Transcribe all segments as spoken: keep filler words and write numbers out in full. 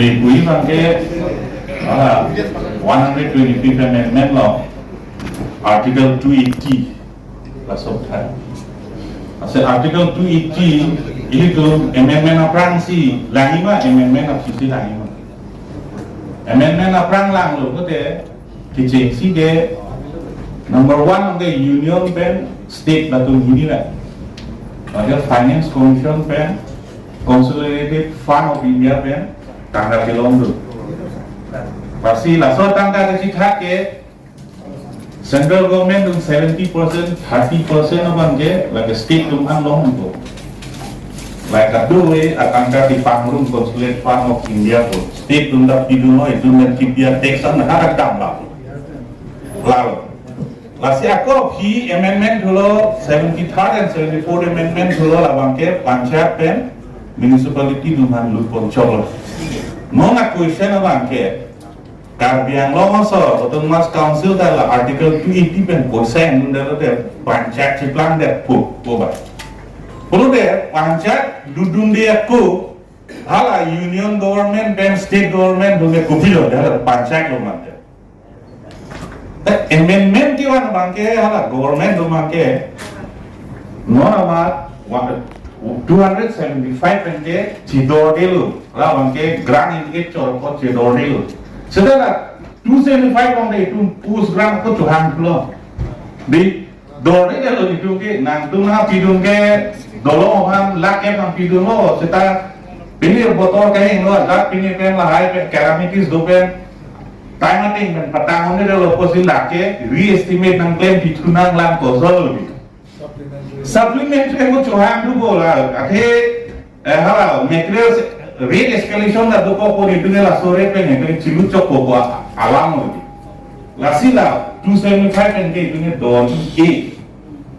Pui abangke, ah, one hundred twenty-fifth Amendment along, Article two eighty, laso thai. Ase Article two eighty, ilitum amendment aphrangsi langji ma, amendment aphi si langji ma. Amendment aphrang langlo pulote, kechengsi ke number one abangke Union pen State latum hini la. Lapen Finance Commission pen, Consolidated Fund of India pen tangka kelong do. Lasi laso tangka kachethak ke Central Government atum seventy percent, thirty percent abangke lake State atum aphan longpo. Lake kadokave atangka kepangrum Consolidated Fund of India pu. State atum ta pidunlo, itum pen kipi a-tax an ha dam la. Lalo. Lasi ako aphi amendment thulo, seventy-third and seventy-fourth Amendment thulo, labangke panchayat pen municipality atum aphan lutpon choklo. Non a-question abangke, Karbi Anglong aso Autonomous Council ta la Article two eighty pen poisa endun detlo te panchayat cheplangdet pu, pu ba. Pulote panchayat dodunde ako, hala Union Government pen State Government atum ke kopilo, hala panchayat lo mate. Eh, amendment kevan abangke hala government atum abangke non amat wa-, two hundred seventy-five pen ke chedordelo, labangke grant indicate chorpo chedordelo. Seta la two seventy-five abangke itum post grant ako chohanglo. Di dordelo itum ke, nangtum apidun ke dolong aphan lakh kep nangpidunlo, seta pini botor kehinglo, dak pini pen lahai pen calamities do pen, time ating pen patang-un-edetlo pusi lake re-estimate nangklem pithu nanglang kosol. Supplementary ako chohang thupo la, athe, eh, hala materials rate escalation ta dopo ko, itum ke laso rate pen itum ke chilu chokpo ko alam lo. Lasi la two seventy-five pen ke itum ke don e.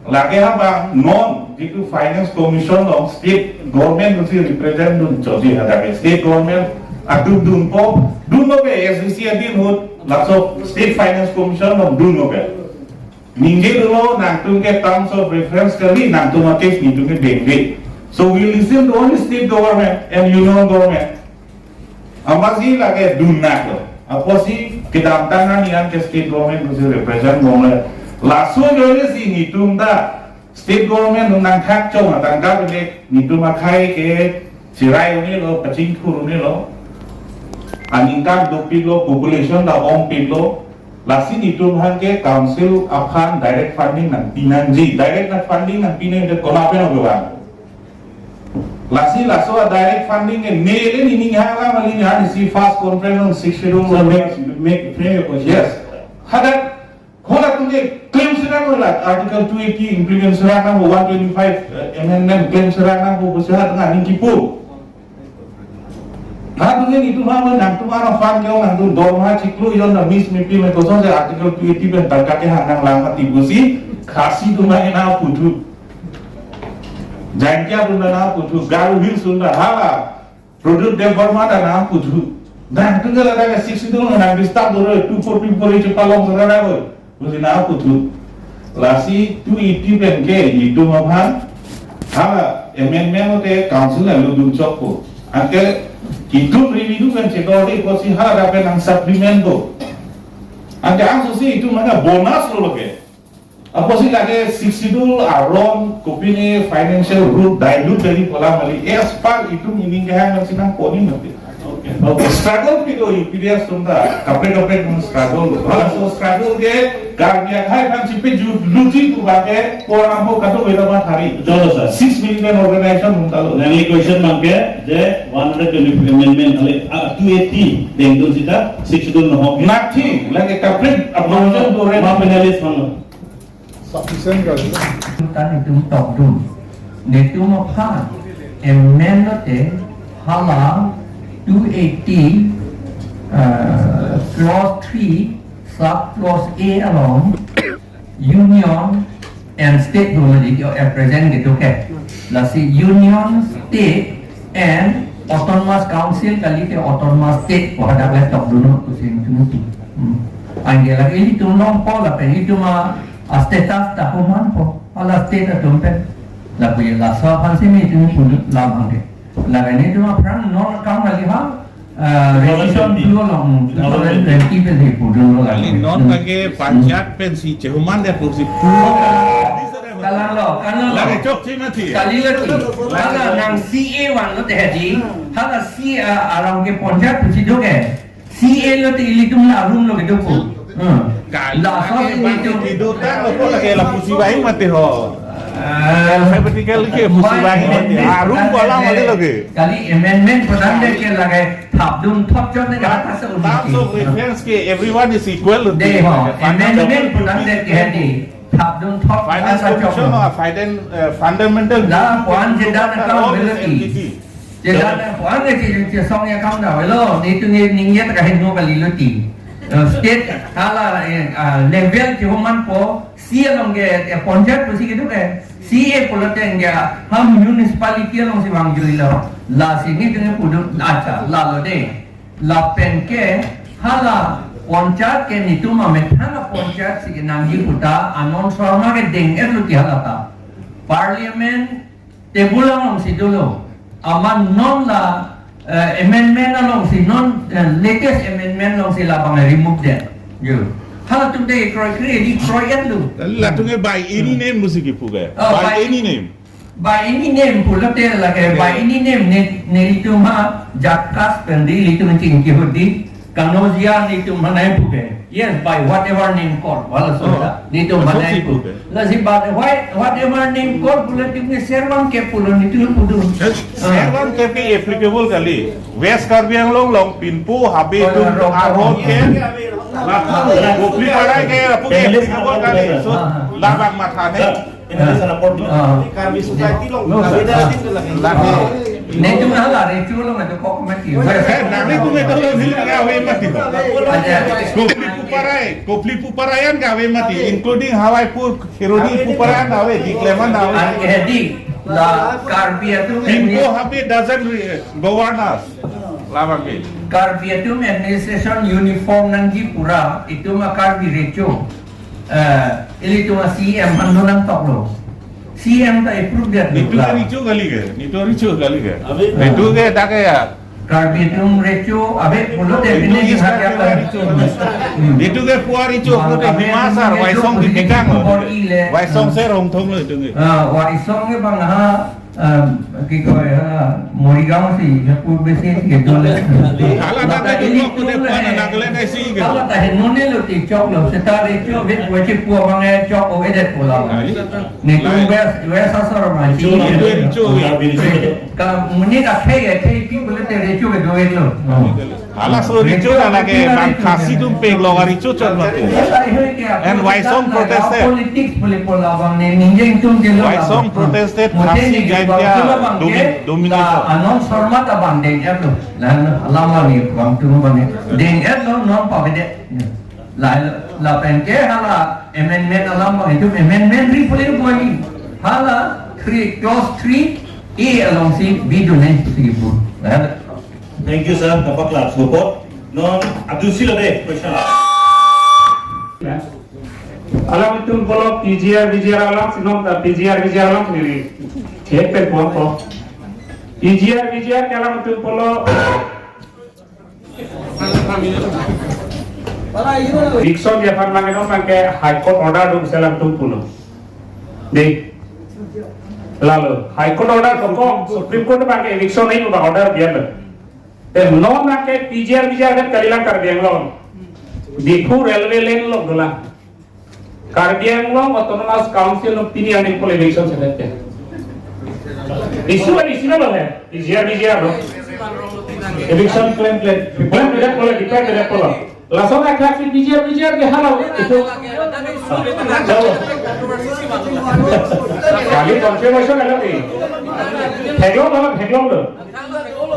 Lake ha abang non jitu Finance Commission along State Government atumsi represent dun chotji, hadak ke State Government atum dunpo, dunlo ke S D C adin ahut, laso State Finance Commission along dunlo ke. Ningjedunlo nangtum ke terms of reference kali, nangtum a-case nelitum ke dengde. So we listen to only State Government and Union Government. Amatsi lake dunnaklo. Apotsi kedamtang arni an ke State Government atumsi represent bomlo. Laso ajoinesi nelitum ta State Government atum nangthak chong atangka pen nelitum akhei ke cherai un-elo, pachingthur un-elo. Aningkan dopiklo, population ta ongpiklo. Lasi nelitum aphan ke council aphan direct funding nangpi nangji. Direct na funding nangpi nangji, konat pen obewan. Lasi laso a-direct funding ke neli nening ha alam kali, nehan isi first conference on Sixth Schedule. Sir, make, make, frame your question. Yes. Hadak, hala atum ke claim sera ko la, Article two eighty implement sera nangpo, one twenty-five, eh, amendment claim sera nangpo, pusi hadak nangning kipu. Hadak nelitum ha nangtum ana fund ke nangtum dorma chiklo jon na miss mipi me kosonsi Article two eighty pen tangka kehang nanglang mati pusi, Khasi atum nangputhot. Jaiñtia atum nangputhot, Garo Hills atum hala, Pradyot Debbarma ta nangputhot. Nangtum ke ladak Sixth Schedule nang disturb do, two forty-four A chepalong sera ko, pusi nangputhot. Lasi two eighty pen ke nelitum aphan hala amendment lote council along dun chokpo. Anke itum revenue pen chedorde pusi hala pen nang supplement po. Anke angsose itum mane bonus lo lake. Apotsi lake Sixth Schedule aron kopine financial route dilute kali pu alam kali, as per itum nening kehang nangsi nangpon-i mati. Okay. Okay. Struggle pi do U P D S atum ta, kaprek kaprek nang struggle. Laso struggle ke Karbi akhei aphan chipejut luji pu abangke, porang po kado beda ma thari. Jolo, sir. Six million organization atum ta lo. Nangli question abangke, je one hundred twenty amendment kali, ah, two eighty dengdun seta, Sixth Schedule nohok. Nothing, lake kaprek, abang dore. Ma panelist mano. Sufficient kali. Tan itum tokdun. Nelitum aphan amend lote hala two eighty, uh, clause three, sub clause A along Union and State do mali, yo, eh, present gitu ke. Lasi Union, State and Autonomous Council kali ke Autonomous State ko hadak le tokdun pusi nelitum. Hmm. Anke lake ilitum longpo lapen ilitum a, a-status ta komanpo, hala state atum pen. Lapu ye laso aphansi nelitum pulut lam hangke. Lake nelitum aphrang non akam kali ha, Ah, revision two along, two thousand twenty pen si pudun lo. Kali non lagi panchayat pensi chehuman dia kursi. Kalang lo, kalang lo. Lagi chokche mati. Kali lo ti. Hala nang C A vanglo te hedi. Hala C A, ah, alam ke panchayat pusi do ke. C A lo te ilitum la room lo kedo po. Hmm. Kali laso lagi ini bang tu. Itu tak lo po lagi la pusi baik mati ho. Ah, alphabetical ke pusi baik mati. Ah, room ko alam mati lagi. Kali amendment pradhan det ke lagi thapdun thopchot ne kata se terms of reference ke everyone is equal. De ho, amendment pradhan det ke hedi thapdun thop. Finance Commission or fund-, eh, fundamental duty to govern all these entities. Jedan puan ke si, si song ya kam da velo, netum ningje ta kahin no kali lo ti. Eh, state hala, eh, ah, level chehuman po, C A along ke, eh, panchayat pusi kedo ke, C A pulote ke, ha municipality alongsi vangjuilo. Lasi netum pudun, acha, lalo de. Lapen ke, hala panchayat ke netum amethang panchayat si kenangji puta, Anand Sharma ke deng-et lo ti hala ta. Parliament table alongsi dolo. Amat non la, eh, amendment alongsi non, eh, latest amendment alongsi labang remove det. Yo. Halatum te kroikre di kroiet lo. Latum ke by any name pusi kipu ke. Oh, by any name. By any name pulote lagi by any name ne, netum ha Jakhas pen di ilitum chingki hudi. Kanojiya netum manai puke. Yes, by whatever name called. Wala soda. Netum manai puke. Lasi but why, whatever name called, pulo netum ke Servang ke pulo netum pudun. Servang ke pi applicable kali. West Karbi Anglong along Pinpo, Habe, Tum, Arhon ke. Lapu, Kopli Parai ke, lapu ke applicable kali. So, labang matha ne. Ini ada salah pon. Ah. Karbi society along, no, Karbi sir. Dalam itu lagi. Lagi. Netum hala recho along itu kok mati. Eh, nang netum itu lo hilang kave mati. Aja. Kopli Puparai, Kopli Puparayan kave mati, including Hawaipur, Kheroni Puparayan kave, di Kleman kave. An ke hedi la Karbi atum Pinpo Habe doesn't re-, govern us. Labang ke. Karbi atum administration uniform nangji pura, itum a Karbi recho. Eh, ilitum a C M hando nangtoklo. C M ta approve det lo. Netum ke recho kali ke, netum recho kali ke. Abe. Netum ke dak ke ya. Karbi atum recho, abe pulote netum ini ke is hajar Karbi ta. Recho. Hmm. Netum ke puar recho, bang pulote kami Hima sar, ini Waisong recho di Pekang lo. Bor ile. Waisong ser hong thong lo netum ke. Ah, Waisong ke bang ha, Em, ki koi, ha, Morigaon si, ya, pu besi si, gitu le. Hala ta lata ke ini tuk tu le, pu na, na, le, na, si, gitu. Hala ta henone lo ti chok lo, seta recho, vet, wachi pu abang e chok, o, edet pu la. Ai. Netum bes, bes asor ma, si, chu, gitu. Chu, chu. Ka, muni ka khei, khei, pi, pu le te recho ke do, lo. Ai. Halaso recho na lake bang Khasi atum pek lo recho chot mati. And Waisong protested. Politics boleh pola bang ne ningjeng tum ke lo. Waisong protested Khasi Jaintia domi-, domination. Anand Sharma ta bang deng-et lo. Lalu lama ni bang tum bang ne. Deng-et lo non pabede. La, lapen ke hala amendment alam bang itu amendment ri boleh buat ni. Hala three, clause three A alongsi bidun ne si bu. Lalu Thank you, sir. Dapat clap support. Non, Abdul Sila deh, question. Alam itum pulo P G R, V G R alam, sinom ta P G R, V G R alam sendiri. Cek pen puang po. P G R, V G R ke alam itum pulo. Dixon dia pan mangen non ke High Court order dum selam itum pulo. Deh. Lalu, High Court order kok, Supreme Court pakai eviction ini ba order dia lo. Te non nangke P G R, V G R kan kalilang Karbi Anglong. Diphu railway line lo dolang. Karbi Anglong Autonomous Council lo pini ani pole eviction sedet te. Issue ani issue lo he. P G R, V G R lo. Eviction claim, claim. Claim tidak boleh, declare tidak boleh. Langsung attack si P G R, V G R ke hala itu. Jauh. Kami confirmation ada ni. Theklong dalam, theklong tu.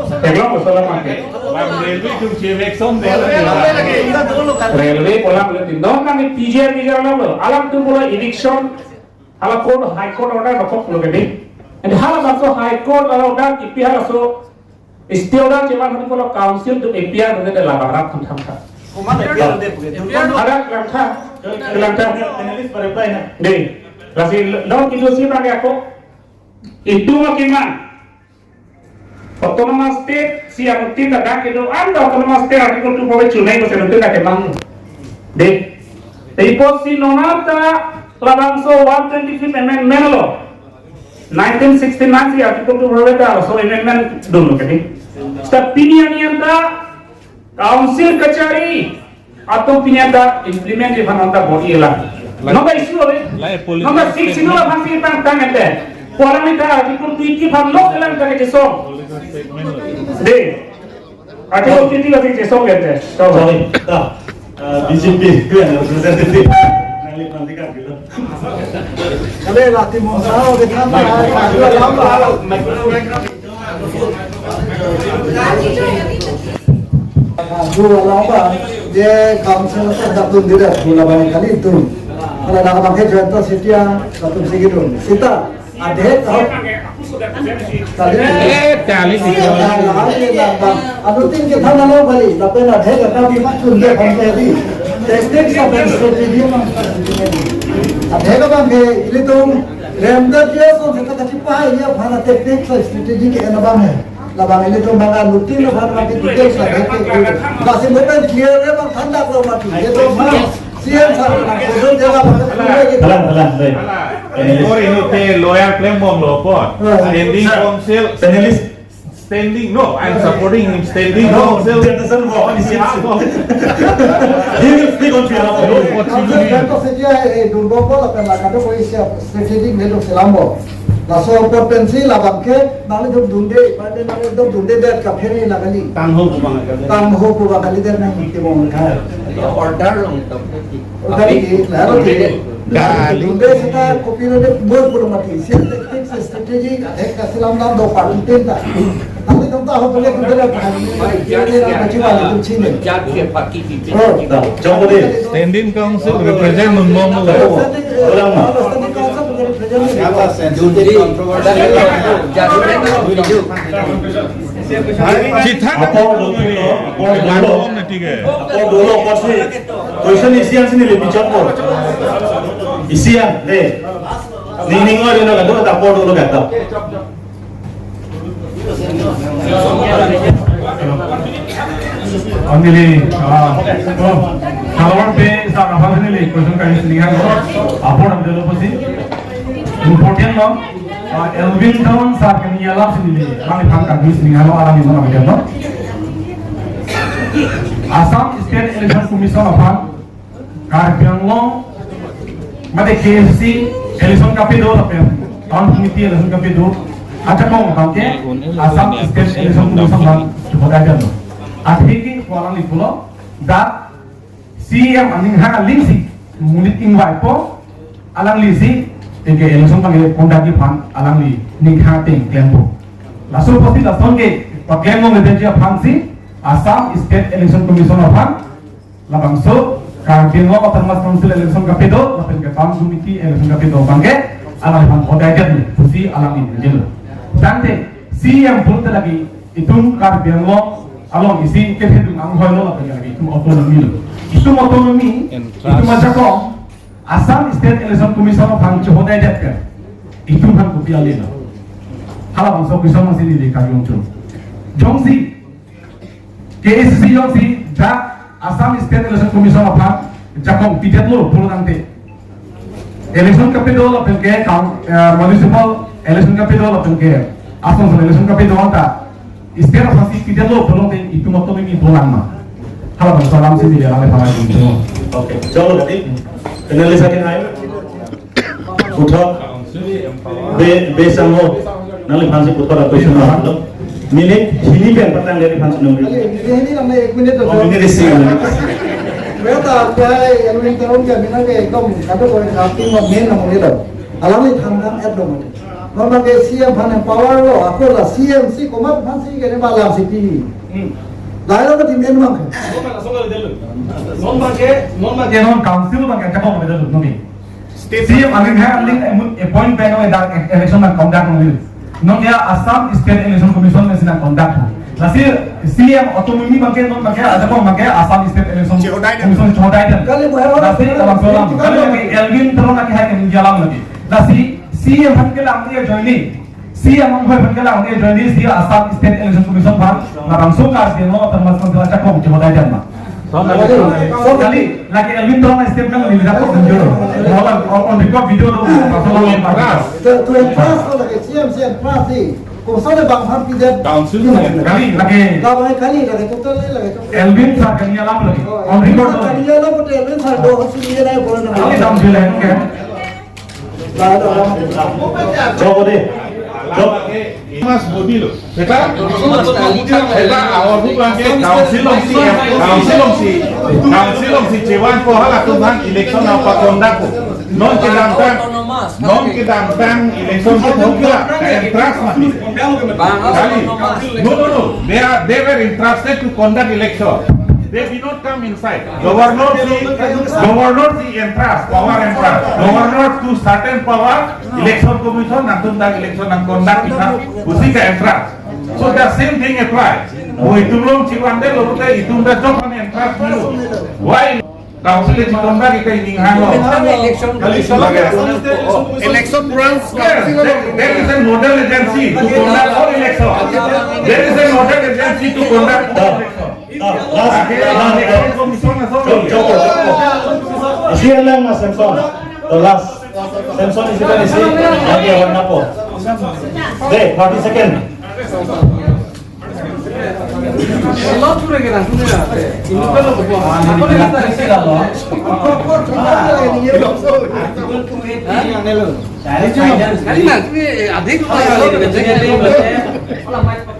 Theklong bersama pakai. Bang railway tu si eviction dia lagi. Railway pulang le tindong kami P G R, V G R alam lo. Alam tu mulai eviction. Hala court, High Court order bakok lo gede. And hala bakok High Court order kipi halaso Stay order cheman hadi pulo council atum A P R dode de labang rat tham tham kha. Komat A P R de puke. Ada langkha, langkha. Analyst pada pai na. Deh, lasi lo kitu si bang ako. Itu makin man. Autonomous State si anuttin ta dak kedo-an ta Autonomous State Article two four eight chunai ko si anuttin ta kemang. Dei. Te ipo si nonta labangso one twenty-fifth Amendment lo. Nineteen sixty-nine si Article two four eight ta laso amendment dunlo kedi. Seta pini arni anta Council kachari atum pini anta implement ji aphan anta body elang. Nonta issue lo. Nonta six issue lo aphan si tangtang ente. Ko alang ni ta Article twenty aphan lo elang ta kechesong. Dei. Article twenty aphan si kechesong ente. Sorry. Ah, B J P representative. Nangli aphan si kan gitu. Kali lati mo sa, o de kan, lamba. Lamba, je council sa datum dida, gula bang kali itu. Kalau dak bang ke join to sitia, datum sigi dun. Sita, adhe, oh. Kali. Eh, kali di. Kali, kali, kali. Anu tin ke thana lo kali, tapi adhe kata bi mak chun de bang ke di. Tactics and strategy mang. Adhe ka bang ke, ilitum, rem da dia so, kita kasi pa, ya, para tactics and strategy ke ena bang hai. Labang ilitum bang anutin lo bang mati details la hek ke. Lasi mo pen clear re bang thandak lo mati. Ye to bang C M sir na ko dia la bang. Kalang, kalang, dei. Or inu te lawyer klembom lo apot. Ah. Standing council. Panelist. Standing, no, I'm supporting him. Standing council. That doesn't work. On behalf of He will speak on behalf of you. Council kan to sedia eh durbol ko la pen la kan to ko isi strategic me to selambo. Laso apot pensi labang ke, nanglitum dunde, pada nanglitum dunde det ka phere na kali. Tangho pu bang kali. Tangho pu bang kali det nang ke bong kha. Order long to. Order ki, la ro ke. Kali. Dunde seta kopi lo de bor bor mati. Si tactics, strategy, ek ka selam lam do party tin ta. Nanglitum ta ho pele dunde la kha. Kira kira na chiwa tum chine. Judge ke party tin. Oh, ta. Jabo de. Standing council represent mong mong lo. Ulang ma. Standing council represent. Judge. Chitha. Apor dolo, apor dolo. Apor dolo, apor si. Question isi an si neli bichar ko. Isi an, dei. Ning ning oi na kado ta apor dolo kata. Ang neli, ah, oh, kalau pe sa apa neli question kali sini kan, apor ang dolo pasti important lo. Ah, Elwin Teron sir kami alam sini ni, kami phan kami sini halo alam ini kami kan. Assam State Election Commission aphan Karbi Anglong mate K A A C election kapedo lapen town committee election kapedo ajakong abang ke Assam State Election Commission aphan chehudai damlo. Atheke ko alangli pulo dak C E M aning ha aling si monit ingvaipo, alangli si ke election abang ke conduct ji aphan alangli ning ha ateng klempo. Laso apotsi lason ke paklem nong lebeji aphan si Assam State Election Commission aphan labangso Karbi Anglong Autonomous Council election kapedo lapen ke town committee election kapedo abang ke alangli aphan chehudai damlo pusi alangli ningje lo. Tangte C E M pulote lake itum Karbi Anglong along isi kethedung anghoi lo lapen lake itum autonomy lo. Itum autonomy, itum ajakong Assam State Election Commission aphan chehudai det kan. Itum aphan kopi ale lo. Halabangso question si neli kajongchot. Jongsi K A A C jongsi dak Assam State Election Commission aphan jakong pidetlo pulo tangte, election kapedo lapen ke kam, eh, municipal election kapedo lapen ke Assam election kapedo anta state aphan si pidetlo pulote itum autonomy dolang ma? Halabangso alam si neli alam pala jongchot. Okay, chalo kati. Panelist akin hai. Puthot, be, be sangho, nangliphan si puthot a question lo. Minute hini pen patang neliphan si nungri. Kali, minute hini nang ek minute. Oh, minute isi, minute isi. Beta, kaya, yang minta orang kaya, minang kaya, kamu, kata kau yang kaping, mau main, mau gitu. Alangli thangnat et dong. Mama ke C M aphan empower lo, ako la C M si komat aphan si kene ba alam si pi. Hmm. Lahai lo ka tim en mang. Non abang ke, non abang ke, non council abang ke, chakong ke dulu, non ni. State C M aning ha aling, eh, mun appoint pen nong dak election nang conduct nong ni. Non ya Assam State Election Commission nang si nang conduct. Lasi C M autonomy abang ke non abang ke, ada kong abang ke Assam State Election Chehudai dam. Commission chehudai dam. Kali buhai orang lasi abang solam. Kali lagi Elwin Teron lagi hai ke ningje alam lagi. Lasi C M aphan ke lang dia joining. Si amang hoi pen kelang ni join si Assam State Election Commission aphan. Nabang sungkar si no termasuk sila cakong cuma dai jan ma. Kali lagi Elwin Tong step nang ni lihat kok tunjuk. Malam on on record video tu pasal lo yang pas. To to entrust ko lagi C M C entrust si. Kung sa le bang ham pidet. Council ni. Kali lagi. Kali kali lagi total lagi total. Elwin sa kali alam lagi. On record tu. Kali alam tu Elwin sa do hosi ni na bola na. Kali dam bilang kan. Jok deh. Jok. Mas Bodi lo. Seta, seta awar bu bangke council alongsi, council alongsi, council alongsi chevan ko halatum aphan election apa conduct ko. Non kedamtang, non kedamtang election ko thokda, entrust mati. Kali. No, no, no. They are, they were entrusted to conduct election. They did not come inside. Governor si, governor si entrust, power entrust. Governor to certain power, election commission, nangtum dak election nang conduct kita, pusi ke entrust. So the same thing apply. Oh, itum along chevan det lo, itum dak jok entrust dulu. Why? Council le checonduct kita ini hang lo. Election, election, election runs. Yes, there, there is a nodal agency to conduct all election. There is a nodal agency to conduct all election. Ah, last, last, last. Joko, Joko, Joko. Isi lang na Samson. The last. Samson isi kan isi. Lagi awan apo. Deh, forty second. Kali na, kali na, kali na.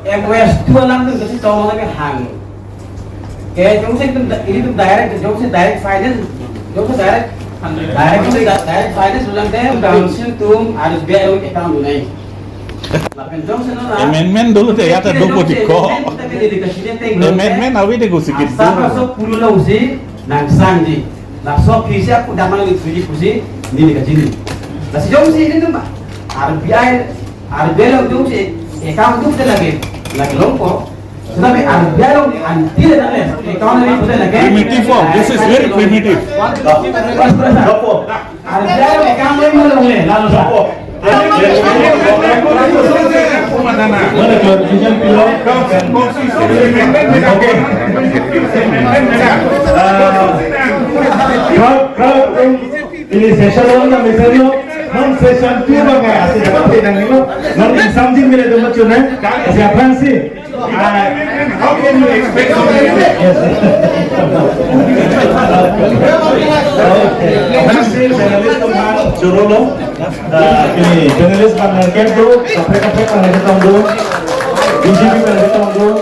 M O S two alam tu kasi tolong lagi hang. Ke jongsi itum da-, itum direct, jongsi direct finance, jongsi direct, direct, jongsi da-, direct finance bilang te council atum harus biaya account dunai. Lapen jongsi non amendment dolo te ya ta do ko ti ko. Amendment avi de ko sikit. Asap asap pulo lo si nang sangji. Laso phisi aku damang li tuji pusi neli kachini. Lasi jongsi itum R B I, R B I along jongsi account atum te lagi, lagi longpo. Tetapi R B I along until unless account along pute lagi. Primitive form. This is very primitive. R B I along account along longle, lalu sa. Mana clarification pilo? Okay. Uh, crowd, crowd, ini session one na misalnya, non session two ba kaya, asi dapat tidak nilo, non exam din mila dapat cuna, asi apaan sih? Ah, how can you expect something? Yes. Okay. Panelist aphan choro lo. Ah, ini panelist aphan nangkep do, kaprek kaprek aphan nangkep do, B J P aphan nangkep do.